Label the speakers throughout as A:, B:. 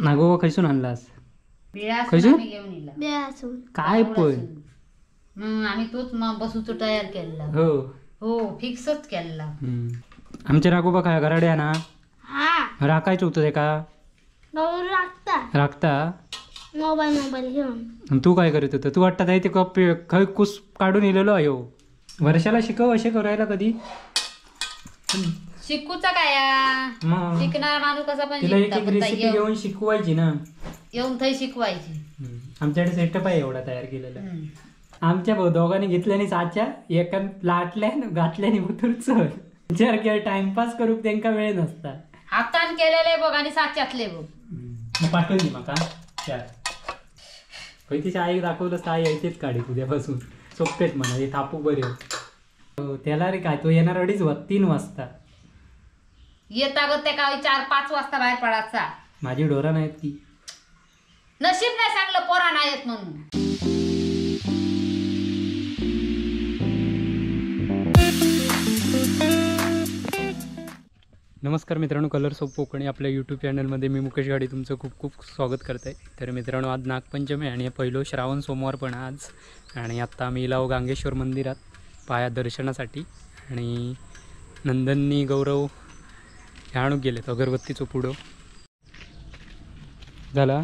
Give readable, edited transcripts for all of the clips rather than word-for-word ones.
A: नागोबा खैसून आणलास? खैसून? काय पण
B: आम्ही तोच बसूचो तयार केला.
A: हो
B: हो, फिक्सच केला.
A: आमचे नागोबा काय घराडे ना राखायचं होतं ते का राखता
C: मोबाईल मोबाईल घेऊन.
A: तू काय करत होतं? तू वाटतं ते कप खय कुस काढून इलेलो आहे. वर्षाला शिकव असे करायला कधी
B: शिकूचा काय शिकणार माणूस कसा पण
A: तिला एक एक रेसिपी घेऊन शिकवायची ना,
B: येऊन थंय शिकवायची.
A: आमच्याकडे सेटअप आहे एवढा तयार केलेला. आमच्या दोघांनी घेतल्याने साच्या एका लाटल्या घातल्याने उतर चल जर टाइमपास करू त्यांका वेळ नसता.
B: हातान केलेले बघ आणि साच्यातले बघ.
A: मग पाठवून दे माका चार. तिच्या आई दाखवलं तर आई यायचेच काढी उद्यापासून. सोपेच म्हणा हे थापू बरे त्याला रे काय तो येणार 2:30-3 वाजता
B: येता ग. त्या काय 4-5 वाजता बाहेर पडायचा.
A: माझी डोरा नाहीत ती
B: नशीब नाही सांगलं पोरा नाही येत म्हणून.
A: नमस्कार मित्रांनो, कलर्स ऑफ कोकणी आपल्या यूट्यूब चॅनलमध्ये मी मुकेश गाडी तुमचं खूप खूप स्वागत करत आहे. तर मित्रांनो, आज नागपंचमी आणि पहिलो श्रावण सोमवार पण आज. आणि आत्ता आम्ही इलाव गांगेश्वर मंदिरात पाया दर्शनासाठी आणि नंदननी गौरव हे आणून गेलेत अगरबत्तीचं पुढं झाला.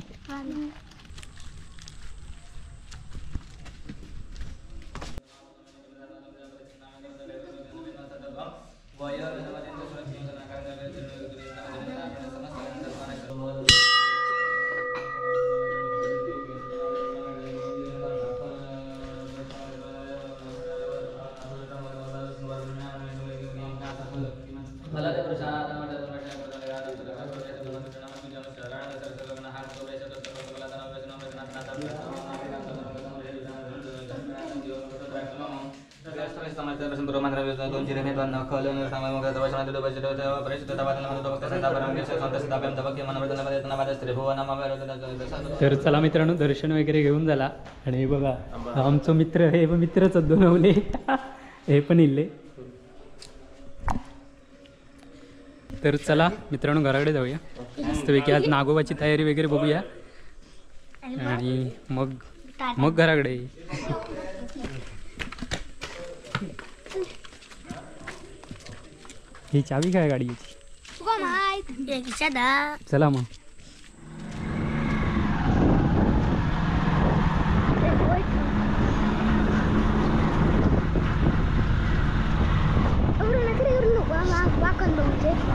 A: तर चला मित्रांनो, दर्शन वगैरे घेऊन झाला. आणि हे बघा आमचं मित्र, हे पण मित्रच दोनवले हे पण इल्ले. तर चला मित्रांनो घराकडे जाऊया मस्तपैकी. आज नागोबाची तयारी वगैरे बघूया आणि मग मग घराकडे. ही चावी काय गाडीची? चला मग.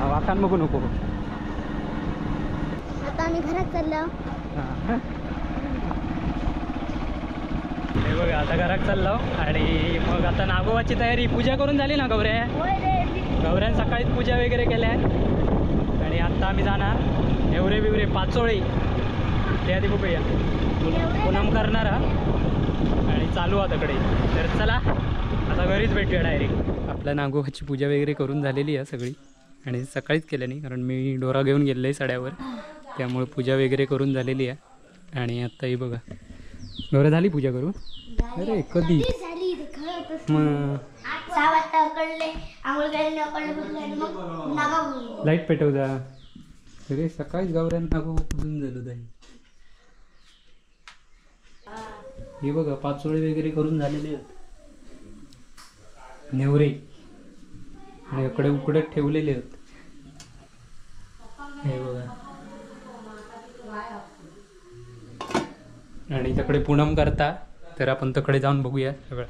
A: वाकान बघू नको.
C: आता आम्ही घरात चाललो.
A: हे बघा आता घरात चाललो आणि मग आता नागोबाची तयारी. पूजा करून झाली ना गौऱ्या? गौऱ्यान सकाळीच पूजा वगैरे केल्या आणि आत्ता आम्ही जाणार नेवरे बिवरे पाचोळी ते आधी बघूया पूनम करणार आणि चालू आताकडे. तर चला आता घरीच भेटूया डायरेक्ट. आपल्या नागोबाची पूजा वगैरे करून झालेली आहे सगळी आणि सकाळीच केलं नाही कारण मी डोरा घेऊन गेलेलो आहे सड्यावर, त्यामुळे पूजा वगैरे करून झालेली आहे. आणि आत्ताही बघा गौऱ्या झाली पूजा करून. अरे कधी मग लाईट पेटव जा. अरे सकाळीच गावऱ्यान नागोबा पूजून झालो ताई. हे बघा पाचोळे वगैरे करून झालेले आहेत नेवरे आणि इकडे उकडत ठेवलेले आहेत. हे बघा आणि तिकडे पूनम करता, तर आपण तिकडे जाऊन बघूया सगळं.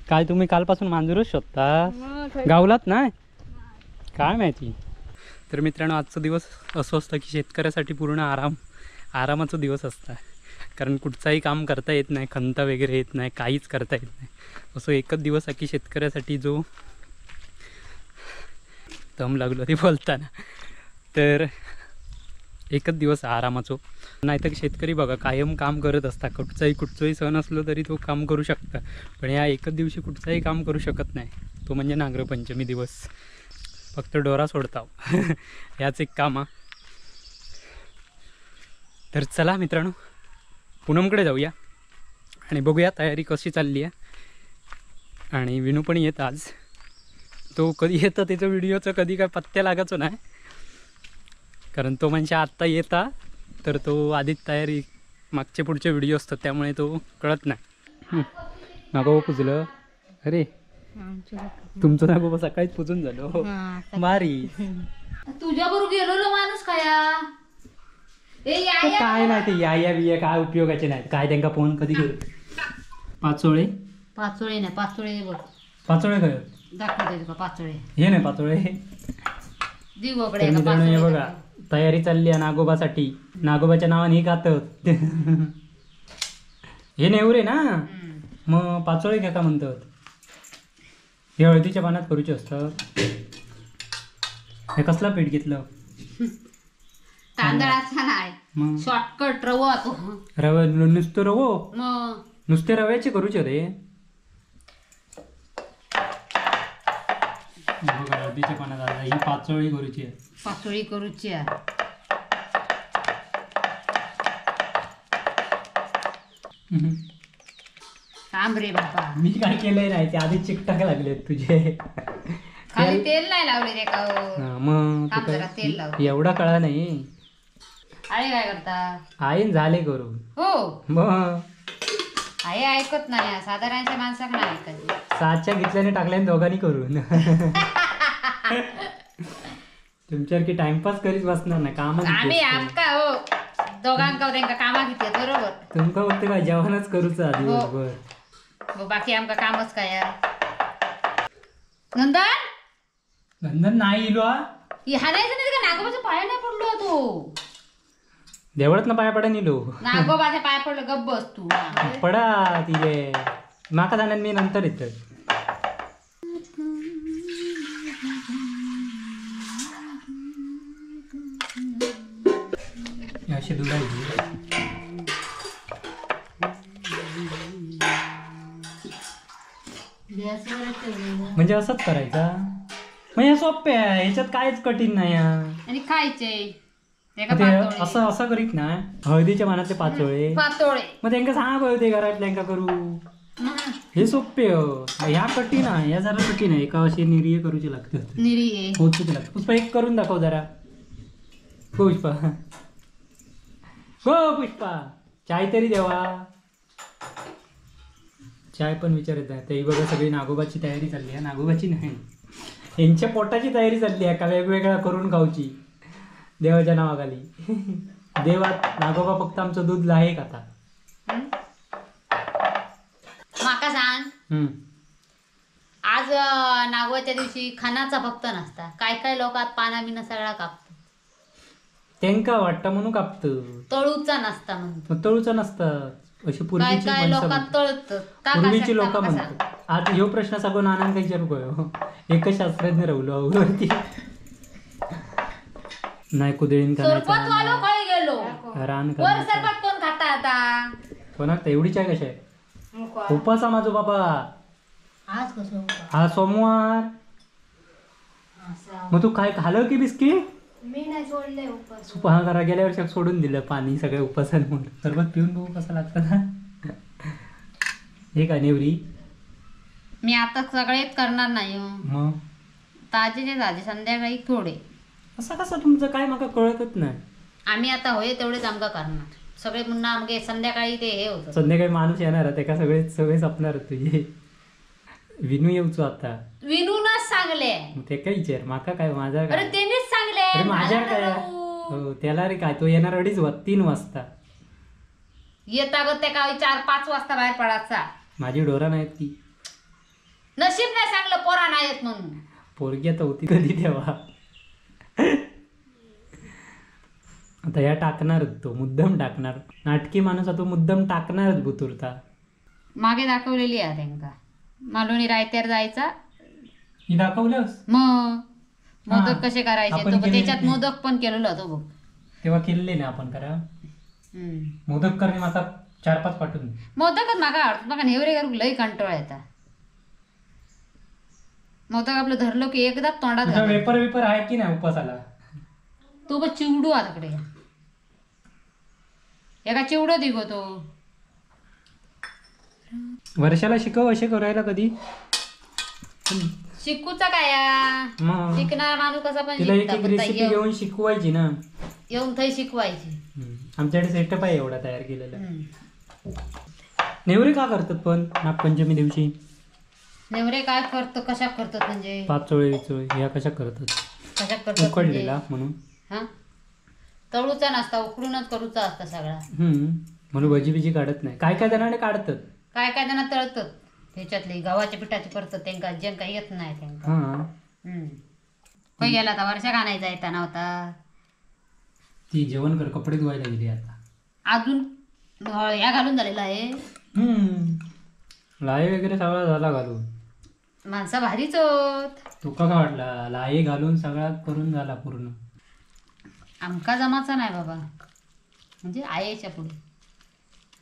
A: काय तुम्ही कालपासून मांजूरच शोधता गावलात ना काय माहिती. तर मित्रांनो आजचा दिवस असं असतं की शेतकऱ्यासाठी पूर्ण आरामाचा दिवस असता, कारण कुठचाही काम करता येत नाही, खंता वगैरे येत नाही, काहीच करता येत नाही. असं एकच दिवस आहे की शेतकऱ्यासाठी जो दम लागलो ते बोलताना, तर एकच दिवस आरामाचो. नाहीतर शेतकरी बघा कायम काम करत असता, कुठचाही सण असलो तरी तो काम करू शकता, पण या एकच दिवशी कुठचाही काम करू शकत नाही, तो म्हणजे नागरपंचमी दिवस. फक्त डोरा सोडताव ह्याच एक काम हा. तर चला मित्रांनो पूनमकडे जाऊया आणि बघूया तयारी कशी चालली आहे. आणि विनू पण येत आज, तो कधी येतं त्याचं व्हिडिओचं कधी काय पत्त्या लागायचो नाही, कारण तो म्हणजे आत्ता येता तर तो आधीच तयारी मागचे पुढचे व्हिडिओ असतात त्यामुळे तो कळत नाही. नागोबा पुजलं. अरे तुमचं नागोबा सकाळीच पुजून झालो. भारी.
B: तुझ्या बरोबर गेलो माणूस काय
A: काय नाही ते या या बिया काय उपयोगाचे नाही. काय त्यांना फोन कधी करू. पाचोळे
B: पाचोळे नाही पाचोळे बघ.
A: पाचोळे काय
B: दाखवते तुका पाचोळे.
A: हे नाही पाचोळे. हे बघा तयारी चालली आहे नागोबासाठी. नागोबाच्या नावाने हे खात. हे नेवरे ना मग पाचोळे घ्या का म्हणतात. हे हळदीच्या पानात करूचे असतात. हे कसला पीठ घेतलं?
B: तांदळाचा नाही, शॉर्टकट रवो. तो
A: रवा नुसतं रवो, नुसते रव्याचे करूचे रे. बघा हळदीच्या पानात आता ही पाचोळी करूची आहे.
B: पाचोळी करूची आहे. थांब रे बाबा,
A: मी काय केलंय नाही ते आधी चिकटाक लागले तुझे.
B: खाली तेल नाही लावले रे का?
A: मग
B: तेल लाव.
A: एवढा कळा नाही.
B: आई काय करता?
A: आईन झाले करू
B: हो.
A: मग
B: आई ऐकत नाही, साधारणच्या माणसाक नाही ऐकत.
A: सातच्या घेतल्याने टाकल्याने दोघांनी करून. तुमच्यासारखी टाइमपास करीत बसणार ना काम.
B: आम्ही आमका हो दोघांका त्यांका कामा घेते बरोबर.
A: तुमका फक्त काय जेवणच करूच आधी बरोबर.
B: बाकी आमका कामच काय. नंदन
A: नंदन नाही इलो
B: हाणायचं नाही का? नागोबाच्या पाया नाही पडलो तो.
A: देवळात ना पाया पडा निलो.
B: नागोबाच्या पाया पडलं गप्प बस तू.
A: पडा तिले माका जाणार मी नंतर येत. अशी दुधाची म्हणजे असंच करायचा. मग हे सोपे आहे, ह्याच्यात कायच कठीण नाही.
B: आणि खायचे
A: असं असं करीत ना. हळदीच्या पानातले पाचोळे
B: पाचोळे
A: मग त्यांका सांग ते घरातल्यांका करू. हे सोपे हो, ह्या कठीण आहे, ह्या जरा कठीण आहे. एका अशी निर्य करूची लागतात,
B: निर्य
A: पोचूची लागतात. पुष्पा एक करून दाखव जरा. पुष्पा हो पुष्पा चाय तरी देवा. चाय पण विचारत नाही. ते बघा सगळी नागोबाची तयारी चालली आहे. नागोबाची नाही, यांच्या पोटाची तयारी चालली आहे का वेगवेगळा करून खाऊची देवाच्या नावाखाली. देवात नागोबा फक्त आमचं दूध लायक आता.
B: माका सांग, आज नागोबाच्या दिवशी खानाचा फक्त नसता. काय काय लोकात पाना बिना सगळा कापतात.
A: त्यांका वाटतं म्हणून कापत.
B: तळूचा नसता म्हणतो.
A: तळूचा नसता अशी पूर्वीची पूर्वीची लोक म्हणतात. आज ह्यो प्रश्न सगळं नानांका विचारू गयो. एकच शास्त्रज्ञ रवलो वरती नाही. कुदळीन रान
B: कोण खाता आता?
A: कोणाक एवढी चाय कशी आहे? उपास माझो बाबा
C: आज. कसं
A: हा सोमवार. मग तू काय खाल्लं की बिस्किट?
C: मी नाही सोडले उपास.
A: हा करा गेल्या वर्षात सोडून दिलं पाणी सगळ्या उपासांमुळे. सरबत पिऊन बघू कसं लागतं ना. हे का नेवरी?
B: मी आता सगळेच करणार नाही.
A: मग
B: ताजेचे ताजे संध्याकाळी थोडे.
A: असं कसं तुमचं काय माका कळतच नाही.
B: आम्ही आता होय तेवढेच आमका करणार सगळे. पुन्हा आमके संध्याकाळी ते हे होतं.
A: संध्याकाळी माणूस येणार ते का सगळे सगळे संपणार तुझे. विनू येऊचो आता.
B: विनूनच सांगले
A: ते काय विचार माका काय माझा.
B: अरे तेनेच सांगले
A: माझ्या काय हो त्याला रे काय तो येणार 2:30-3 वाजता
B: येता ग. ते काय 4-5 वाजता बाहेर पडायचा.
A: माझी डोरा नाहीत ती.
B: नशीब नाही सांगलं पोरा नाही येत म्हणून.
A: पोरगी आता होती कधी तेव्हा. आता ह्या टाकणार तो मुद्दाम टाकणार. नाटकी माणूस तो मुद्दाम टाकणारच बुतुरता.
B: मागे दाखवलेली आहे त्यांका मालवणी रायत्यार जायचा.
A: ही दाखवलंस
B: मग मोदक कसे करायचे तो त्याच्यात मोदक पण केलेला होतो बघ
A: तेव्हा केलेले ना आपण करा मोदक करणे. माझा 4-5 पाठवून
B: मोदकच माका आवडतो. माका नेवरे करूक लई कंटाळा येता. मोदक आपलं धरलो की एकदा तोंडात.
A: वेपर वेपर आहे की नाही उपासाला?
B: तो बघ चिवडू आतकडे एका चिवडो दिगो तो.
A: वर्षाला शिकव असे करायला कधी.
B: शिकूचा काय शिकणार माणूस कसा पण
A: तिला एक एक रेसिपी घेऊन शिकवायची ना.
B: येऊन थंय शिकवायची.
A: आमच्याकडे सेटअप आहे एवढा तयार केलेला. नेवरे का करतात पण नागपंचमी दिवशी?
B: नेवरे काय करतो, कशा करतात म्हणजे?
A: पाचोळे विचोळे ह्या कशा करतात?
B: कशा करतात?
A: उकडलेला म्हणून.
B: हा, तळूचा नसता, उकडूनच करूचा असता सगळा.
A: म्हणून भजी बिजी काढत नाही. काय काय जणांनी काढतात,
B: काय काय जण तळतात त्याच्यातले गव्हाच्या पिठाचे करतात, त्यांका ज्यांका येत नाही त्यांका. खंय गेला आता वर्षा आणायचा येता नव्हता.
A: ती जेवण कर, कपडे धुवायला गेली आता.
B: अजून ह्या घालून झालेला आहे.
A: लाय वगैरे सगळा झाला घालून.
B: माणसा भारीच होत.
A: तुका काय वाटला? लाई घालून सगळा करून झाला पूर्ण.
B: आमका जमाचा नाही बाबा, म्हणजे आयच्या पुढे.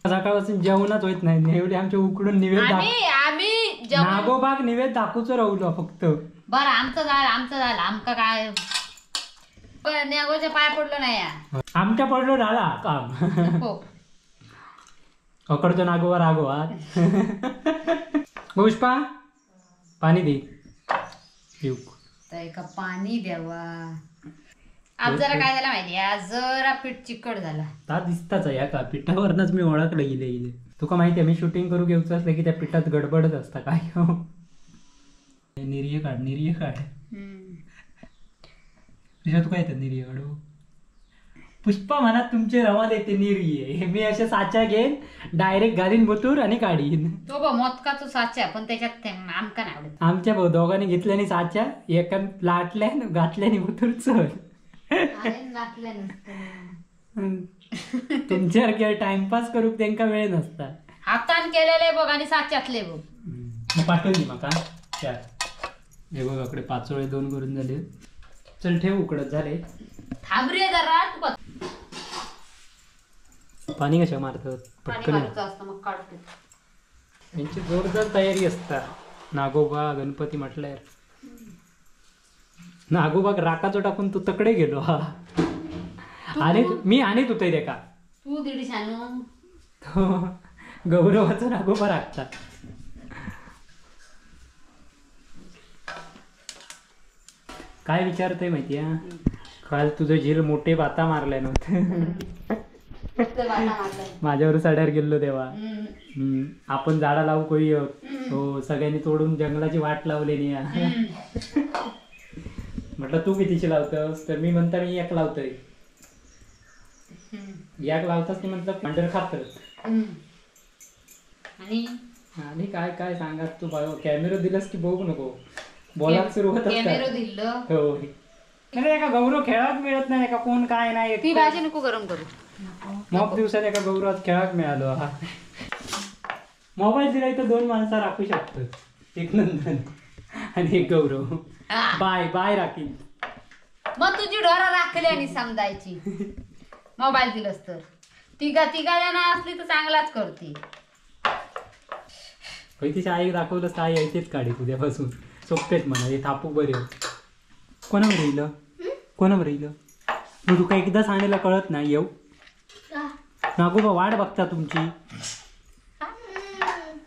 A: सकाळपासून जेवणच होत नाही. नेवले आमच्या उकडून निवेद,
B: आम्ही
A: नागोबाग निवेद दाखवूच राहुलो फक्त.
B: बरं, आमचं झालं, आमचं झालं. आमका काय नागोच्या पाय पडलो नाही,
A: आमच्या पडलो झाला काम. अकडतो नागोबा रागोबा. पुष्पा पाणी दे.
B: एका पाणी द्यावा. आज जरा काय झालं माहिती, आज जरा पीठ चिकट झाला.
A: ता दिसताच या का पिठावरनच मी ओळखलं गेले गेले. तुका माहिती आहे मी शूटिंग करू घेऊच असलं की त्या पिठात गडबडच असता. काय निर्य काढ, निर्य काढ. तुझ्या तुका येतात निर्य काढू? पुष्पा म्हणा तुमचे रवा देते निर्ये. मी अशा साच्या घेईन, डायरेक्ट घालीन बोतूर आणि काढीन.
B: तो बघ मोदकाचा साचा, पण त्याच्यात आमका नाही आवडत.
A: आमच्या भाऊ दोघांनी घेतल्याने साच्या, एका लाटल्या घातल्याने बोतूर चल. तुमच्यासारख्या टाइमपास करूक त्यांका वेळ नसता.
B: हातान केलेले बघ आणि साच्यातले बघ.
A: मग पाठवून दे माका चार. हे बघ आकडे पाचोळे 2 करून झाले. चल ठेव, उकडत झाले.
B: थांब रे जरा, तू
A: पाणी कशा मारतात पटकन. यांची जोरदार तयारी असता नागोबा गणपती म्हटल्यार. नागोबाक राकाचो टाकून तू तकडे गेलो. हा आणि मी आणि तू तरी का
B: तू दीडशे आणू.
A: गौरवाचा नागोबा राखता. काय विचारतोय माहितीया? काल तुझं झील मोठे बाता मारले नव्हते माझ्यावर साड्यावर गेलो तेव्हा. आपण झाडा लावू कोई हो, सगळ्यांनी तोडून जंगलाची वाट लावलेली. म्हटलं तू कितीची लावतस? तर मी म्हणता मी एक लावतोय. एक लावतास की म्हटलं पांढर खात. आणि काय काय सांगा तू, कॅमेरा दिलास की बघू नको, बोलायला सुरुवात. हो नाही एका गौरव खेळाक मिळत नाही, एका कोण काय नाही.
B: ती भाजी नको गरम करू.
A: मग दिवसात एका गौरवात खेळाक मिळालो. हा मोबाईल दिला इथं 2 माणसं राखू शकतो, एक नंदन आणि एक गौरव. बाय बाय राखील.
B: मग तुझी ढोरा राखली आणि समजायची मोबाईल दिलंस तर. तिघा तिघा जण असली तर चांगलाच करते.
A: तिच्या आई दाखवलंस तर आई यायचेच काढी उद्यापासून. सोपेच म्हणा हे थापू बरे. कोणावर येईल? कोणावर येईल? मग तुका एकदा सांगायला कळत नाही. येऊ नागोबा वाट बघता तुमची.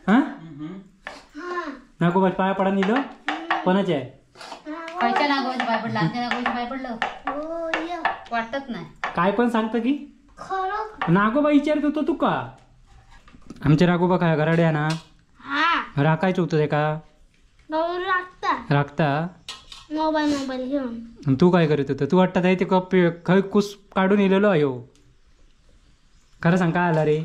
A: हा नागोबा पाया पडा नेलं कोणाचे आहे?
B: खयच्या नागोबाच्या पाय पडलं? आमच्या नागोबाच्या पाय पडलं वाटत नाही.
A: काय पण सांगतं की नागोबा विचारत होतो तुका. आमचे नागोबा काय घराडे ना राखायचं होतं ते का राखता
C: मोबाईल मोबाईल घेऊन.
A: तू काय करत होतं? तू वाटत आहे ते कप खय कुस काढून इलेलो आहे. खरं सांग काय आला रे?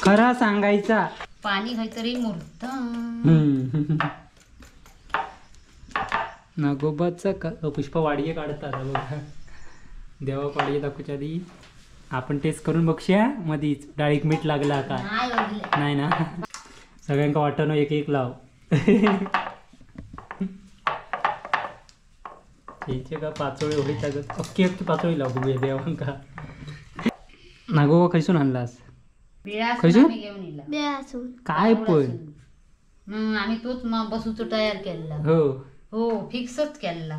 A: खरा सांगायचा.
B: पाणी खयतरी मुरत.
A: नागोबाचा का पुष्पा वाडिये काढतात बघा. देवा वाडिये दाखवच्या आधी आपण टेस्ट करून बघूया. मधीच डाळीक मीठ लागला का नाही ना? सगळ्यांका वाटणं एक एक लाव. त्याचे का पाचोळी होई लागत. अक्की अक्की पाचोळी लाव बघूया देवांका. नागोबा खैसून आणलास? खैसून काय पण
B: आम्ही तोच बसूच तयार केला.
A: हो
B: हो फिक्सच केला.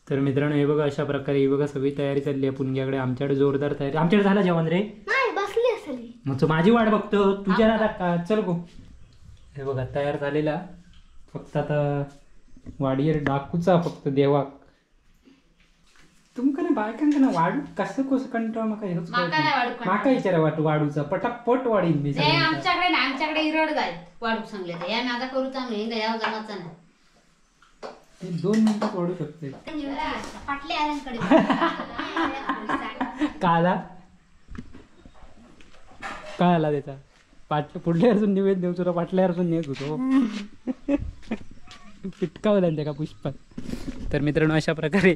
A: तर मित्रांनो हे बघा अशा प्रकारे ही बघा सगळी तयारी चालली आहे पुणग्याकडे. आमच्याकडे जोरदार तयारी. आमच्याकडे झाला जेवण रे?
C: नाही बसली असेल.
A: मग तू माझी वाट बघतो तुझ्या ना का? चल गो. हे बघा तयार झालेला, फक्त आता वाडीर डाकूचा फक्त देवाक. तुमका ना बायकांक ना वाडू कसं कसं कंटाळ माका ह्योच
B: माका नाही वाडू कंटाळो.
A: माका विचारा वाटू वाडूचा पटापट वाडीन मी
B: नाही आमच्याकडे ना, आमच्याकडे इरड जाय वाढू सांगले तर या माझा करू चांगले हिंगा याव जमाचा नाही.
A: ते 2 मिनिटात वाढू शकते.
C: पाटले आल्यांकडे
A: काला काय आला त्याचा पाट पुढल्या अजून निवेद देऊ तुला पाटल्या अजून नेत होतो पिटकावलं त्या का पुष्पात. तर मित्रांनो अशा प्रकारे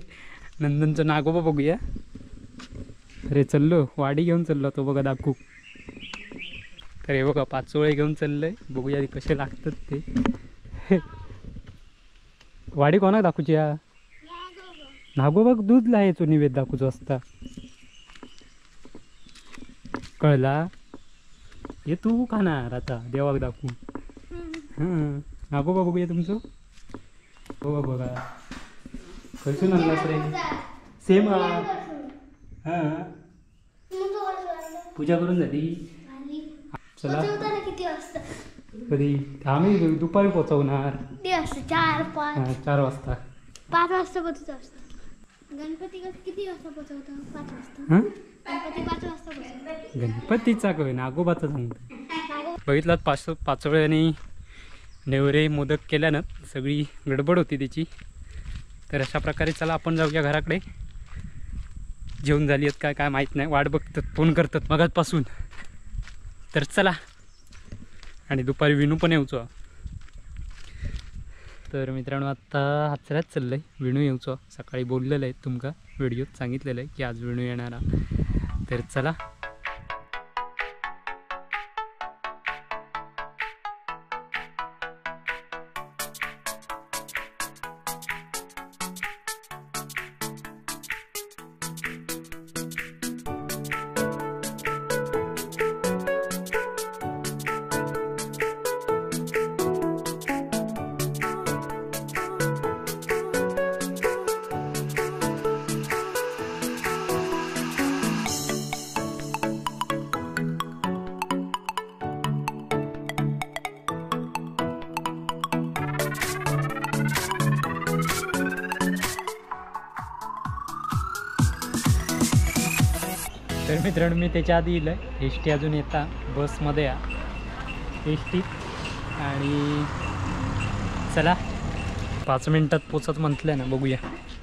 A: नंदनचं नागोबा बघूया. अरे चाललो वाडी घेऊन चाललो तो बघा दाखवू. तर हे बघा पाचोळे घेऊन चाललंय, बघूया कसे लागतात ते. वाडी कोणाक दाखवची या? नागोबाक दूध लायचो निवेद दाखवचो असता कळला. हे तू खाणार आता देवाक दाखवू. नागोबा बघूया तुमचं. हो बघा खयसून आणलास रे? सेम हा पूजा करून झाली. चला
C: किती वाजता?
A: कधी आम्ही दुपारी पोचवणार.
C: 4-5
A: 4 वाजता
C: 5 वाजता पोचवतो. गणपती किती वाजता पोचवतो? 5 वाजता. गणपती 5 वाजता पोचवतो.
A: गणपतीचा काय नागोबाचा सांगतो. बघितलात पाचोळे आणि नेवरे मोदक केल्यानं सगळी गडबड होती त्याची. तर अशा प्रकारे चला आपण जाऊया घराकडे. जेवण झाली आहेत काय काय माहीत नाही, वाट बघतात फोन करतात मगाचपासून. तर चला आणि दुपारी विनू पण येऊचो. तर मित्रांनो आत्ता हाचऱ्यात चाललं आहे, विणू येऊचो. सकाळी बोललेलं आहे तुमका व्हिडिओत सांगितलेलं आहे की आज विणू येणार. तर चला तर मित्रांनो मी त्याच्या आधी इलं एस टी अजून येता बसमध्ये या एस टी. आणि चला 5 मिनटात पोचत म्हटलं ना, बघूया.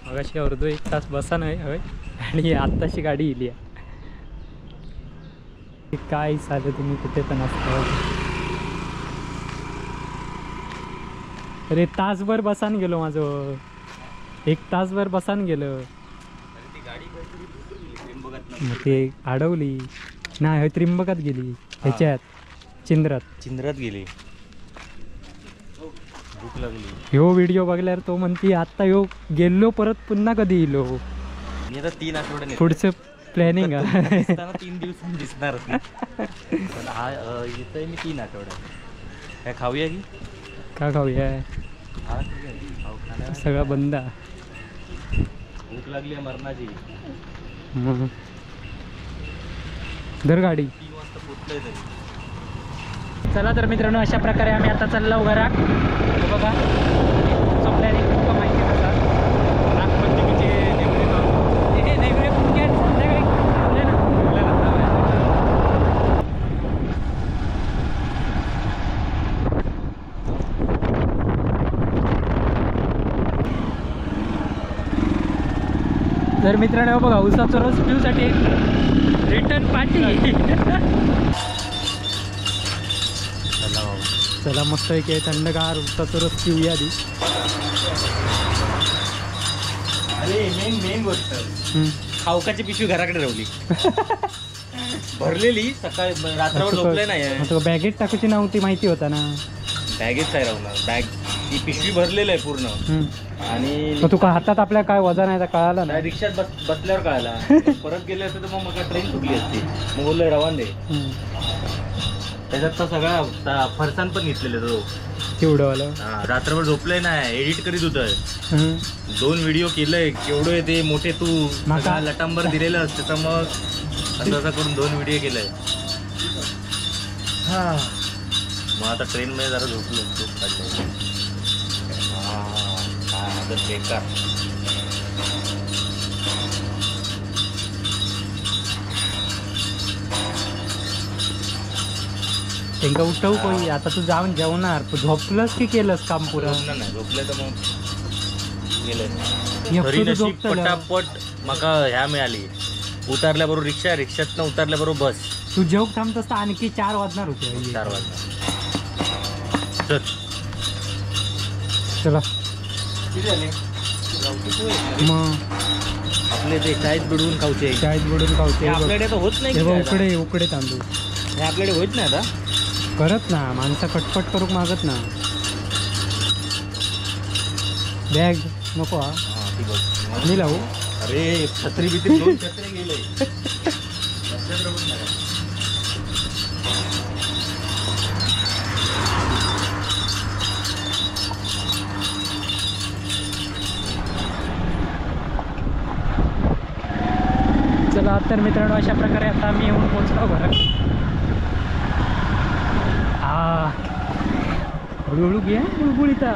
A: मगाशी अर्धो 1 तास बसा नाही होय आणि आत्ताशी गाडी इली आहे. काय झालं तुम्ही कुठे पण असता. अरे तासभर बसान गेलो माझं, 1 तासभर बसान गेलं. मग ते अडवली नाही, त्रिंबकात गेली ह्याच्यात चिंद्रात
D: चिंद्रात गेली. भूक लागली.
A: ह्यो व्हिडिओ बघल्यावर तो म्हणती आता ह्यो गेलो परत पुन्हा कधी येलो.
D: मी आता 3 आठवड्यांनी
A: पुढचं प्लॅनिंग आहे.
D: 3 दिवसांनी दिसणार पण हा येतोय मी 3 आठवड्यात. काय खाऊया की
A: का खाऊया? सगळं बंद.
D: भूक लागली आहे मरणाची.
A: धर गाडी.
D: 3 वाजता पोचलोय तरी.
A: चला तर मित्रांनो अशा प्रकारे आम्ही आता चाललो घरात. बघा तुमचं प्लॅनिंग तुमका माहिती असा.
D: नागपंचमीचे नेवरे
A: हे नेवरे फुटके संध्याकाळी ना. तर मित्रांनो बघा उसाचा रस पिऊसाठी रिटर्न पार्टी. चला मस्त एक थंडगार उसाचा रस पिऊया आधी.
D: अरे मेन मेन गोष्ट खावकाची पिशवी घराकडे राहिली भरलेली. सकाळी रात्रभर झोपले नाही.
A: बॅगेत टाकूची नव्हती माहिती होता ना.
D: बॅगेत काय राहणार, बॅग ती पिशवी भरलेली आहे पूर्ण. आणि
A: तुका हातात आपल्या काय वजन आहे कळालं ना.
D: रिक्षात बसल्यावर कळाला. परत गेले असते तर मग मला ट्रेन चुकली असती. मग बोललो रवान दे. त्याच्यात तो सगळा फरसान पण घेतलेला तो
A: केवढं.
D: रात्रभर झोपलंय नाही, एडिट करीत होतं. 2 व्हिडिओ केलंय केवढं ते मोठे. तू लटांबर दिलेलं असतं तर मग असं असं करून 2 व्हिडिओ केलंय. हा मग आता ट्रेन मध्ये जरा झोपलो, झोप काढलं. हा बेकार.
A: त्यांका उठवू कोई. आता तू जाऊन जेवणार, झोपलंस की केलंस काम पुरा?
D: नाही झोपलं तर मग गेलं. पटापट माका ह्या मिळाली, उतारल्याबरोबर रिक्षा, रिक्षातनं उतारल्याबरोबर बस.
A: तू जेवक थांबतस तर आणखी 4 वाजणार होते.
D: 4 वाजणार. चल
A: चला मग
D: आपले ते चायत बुडवून खाऊचे.
A: चायत बुडवून खाऊचे
D: आपल्याकडे तर होत नाही.
A: उकडे उकडे तांदूळ
D: हे आपल्याकडे होत नाही आता.
A: करत ना माणसं, कटपट करूक मागत ना. बॅग नको हा मी लावू.
D: अरे छत्री बित्री 2 छत्री गेले.
A: चला तर मित्रांनो, अशा प्रकारे आता आम्ही येऊन पोहोचलो बरं. हा हळूहळू घे बुळबुळीता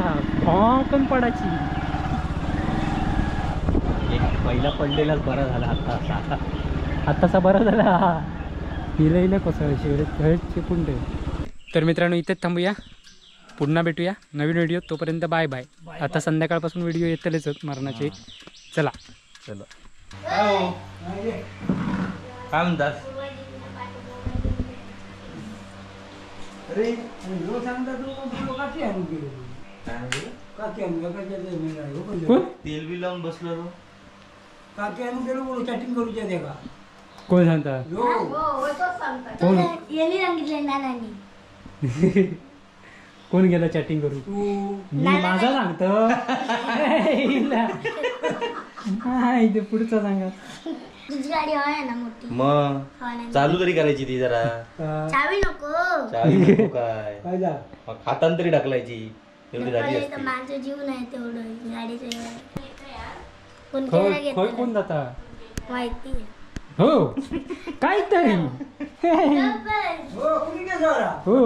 A: पण पडायची.
D: एक पहिला पडलेलाच बरा झाला. आता
A: आत्ताचा बरा झाला. हिला हिला कसं शेवट चिपून ठेव. तर मित्रांनो इथेच थांबूया, पुन्हा भेटूया नवीन व्हिडिओ. तोपर्यंत बाय बाय. आता संध्याकाळपासून व्हिडिओ येतलेच मरणाचे. चला
D: चला. काय म्हणतात? तेल बी लावून बसलो.
A: कोण सांगता? कोण कोण गेला चॅटिंग करू? मी माझा सांगतो नाही, ते पुढचा सांगा.
D: मग चालू तरी करायची ती जरा.
C: चावी नको.
D: चावी नको काय, हातान तरी ढकलायची एवढी झाली असती.
C: माझं जीव नाही तेवढं गाडीचं.
A: कोण जाता
C: माहिती
A: हो काहीतरी हो.